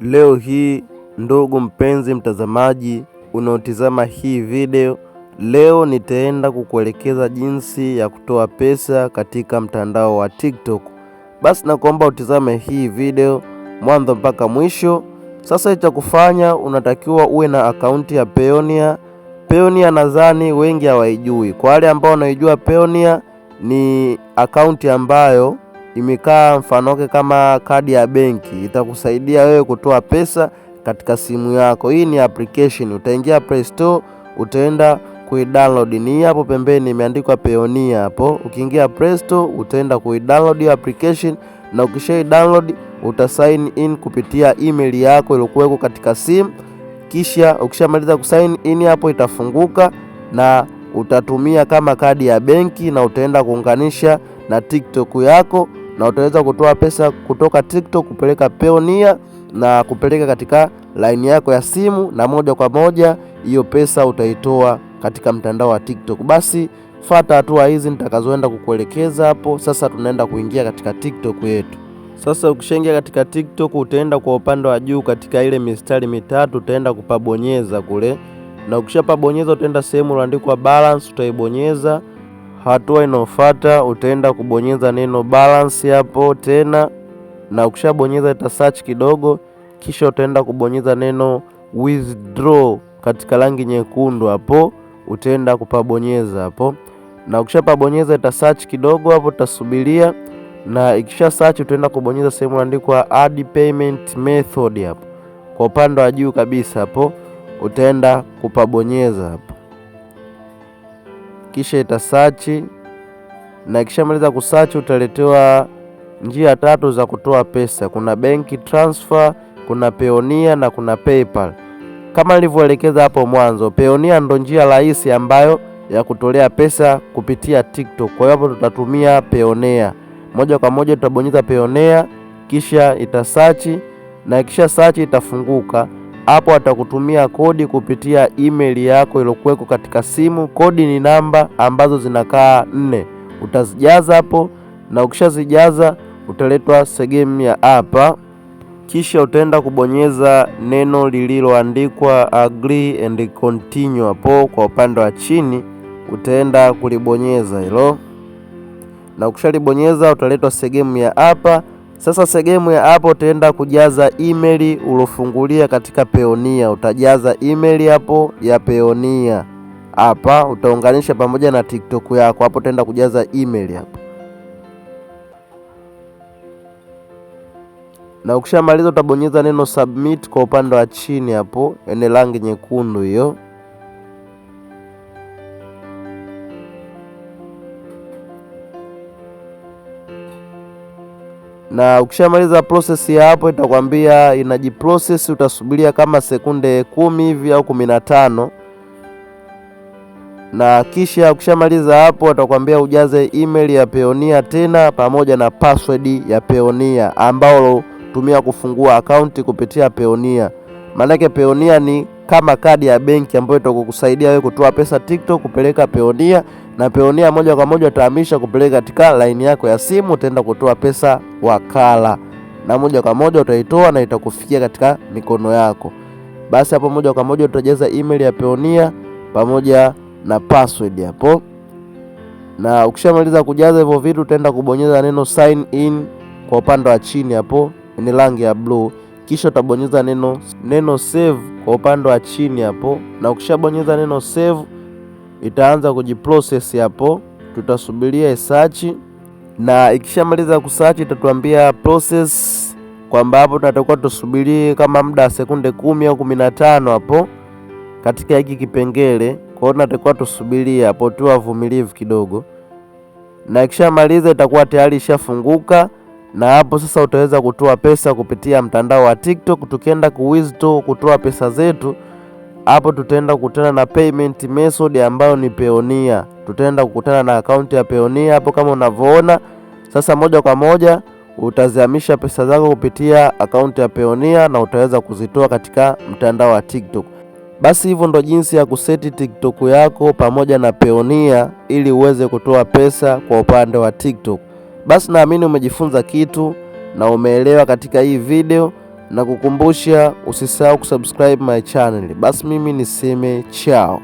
Leo hii ndugu mpenzi mtazamaji unaotizama hii video, leo nitaenda kukuelekeza jinsi ya kutoa pesa katika mtandao wa TikTok. Basi nakuomba utizame hii video mwanzo mpaka mwisho. Sasa cha kufanya, unatakiwa uwe na akaunti ya Payoneer. Payoneer nadhani wengi hawaijui. Kwa wale ambao wanaijua, Payoneer ni akaunti ambayo imekaa mfano wake kama kadi ya benki, itakusaidia wewe kutoa pesa katika simu yako. Hii ni application, utaingia Play Store, utaenda kuidownload. Ni hapo pembeni imeandikwa Payoneer hapo. Ukiingia Play Store utaenda kuidownload hiyo application, na ukishai download uta sign in kupitia email yako iliyokuwekwa katika simu. Kisha ukishamaliza kusign in hapo itafunguka na utatumia kama kadi ya benki na utaenda kuunganisha na TikTok yako na utaweza kutoa pesa kutoka TikTok kupeleka Payoneer na kupeleka katika line yako ya simu, na moja kwa moja hiyo pesa utaitoa katika mtandao wa TikTok. Basi fata hatua hizi nitakazoenda kukuelekeza hapo. Sasa tunaenda kuingia katika TikTok yetu. Sasa ukishaingia katika TikTok utaenda kwa upande wa juu katika ile mistari mitatu utaenda kupabonyeza kule, na ukishapabonyeza utaenda sehemu iliyoandikwa balance utaibonyeza. Hatua inayofuata utaenda kubonyeza neno balance hapo tena, na ukishabonyeza ita search kidogo, kisha utaenda kubonyeza neno withdraw katika rangi nyekundu hapo, utaenda kupabonyeza hapo, na ukishapabonyeza ita search kidogo hapo, utasubiria na ikisha search utaenda kubonyeza sehemu iliyoandikwa add payment method hapo kwa upande wa juu kabisa hapo, utaenda kupabonyeza hapo, kisha ita search, na ikishamaliza kusearch utaletewa njia tatu za kutoa pesa. Kuna bank transfer, kuna Payoneer na kuna PayPal. Kama nilivyoelekeza hapo mwanzo, Payoneer ndo njia rahisi ambayo ya kutolea pesa kupitia TikTok. Kwa hiyo hapo tutatumia Payoneer. Moja kwa moja tutabonyeza Payoneer, kisha itasearch na kisha search itafunguka. Hapo atakutumia kodi kupitia email yako iliyokuweko katika simu. Kodi ni namba ambazo zinakaa 4, utazijaza hapo, na ukishazijaza utaletwa sehemu ya hapa, kisha utaenda kubonyeza neno lililoandikwa agree and continue hapo kwa upande wa chini, utaenda kulibonyeza hilo, na ukishalibonyeza utaletwa sehemu ya hapa. Sasa sehemu ya hapo utaenda kujaza email ulofungulia katika Payoneer. Utajaza email hapo ya Payoneer hapa, utaunganisha pamoja na TikTok yako hapo, utaenda kujaza email hapo, na ukishamaliza utabonyeza neno submit kwa upande wa chini hapo, ene rangi nyekundu hiyo. Na ukishamaliza process ya hapo itakwambia inajiprocess, utasubiria kama sekunde 10 hivi au 15, na kisha ukishamaliza hapo atakwambia ujaze email ya Payoneer tena pamoja na password ya Payoneer ambao tumia kufungua akaunti kupitia Payoneer. Maanake Payoneer ni kama kadi ya benki ambayo itakukusaidia wewe kutoa pesa TikTok kupeleka Payoneer, na Payoneer moja kwa moja utahamisha kupeleka katika line yako ya simu, utaenda kutoa pesa wakala, na moja kwa moja utaitoa na itakufikia katika mikono yako. Basi hapo moja kwa moja utajaza email ya Payoneer pamoja na password hapo, na ukishamaliza kujaza hivyo vitu utaenda kubonyeza neno sign in kwa upande wa chini hapo, ni rangi ya blue, kisha utabonyeza neno save kwa upande wa chini hapo, na ukishabonyeza neno save itaanza kujiprocess hapo. Tutasubiria search, na ikishamaliza kusearch itatuambia process, kwamba hapo tunatakiwa tusubirie kama muda wa sekunde 10 au 15 hapo katika hiki kipengele. Kwa hiyo tunatakiwa tusubirie hapo, tu wavumilivu kidogo, na ikishamaliza itakuwa tayari ishafunguka na hapo sasa utaweza kutoa pesa kupitia mtandao wa TikTok. Tukienda ku withdraw kutoa pesa zetu, hapo tutaenda kukutana na payment method ambayo ni Payoneer. Tutaenda kukutana na akaunti ya Payoneer hapo kama unavyoona. Sasa moja kwa moja utazihamisha pesa zako kupitia akaunti ya Payoneer na utaweza kuzitoa katika mtandao wa TikTok. Basi hivyo ndo jinsi ya kuseti TikTok yako pamoja na Payoneer ili uweze kutoa pesa kwa upande wa TikTok. Basi naamini umejifunza kitu na umeelewa katika hii video. Na kukumbusha usisahau kusubscribe my channel. Basi mimi niseme chao.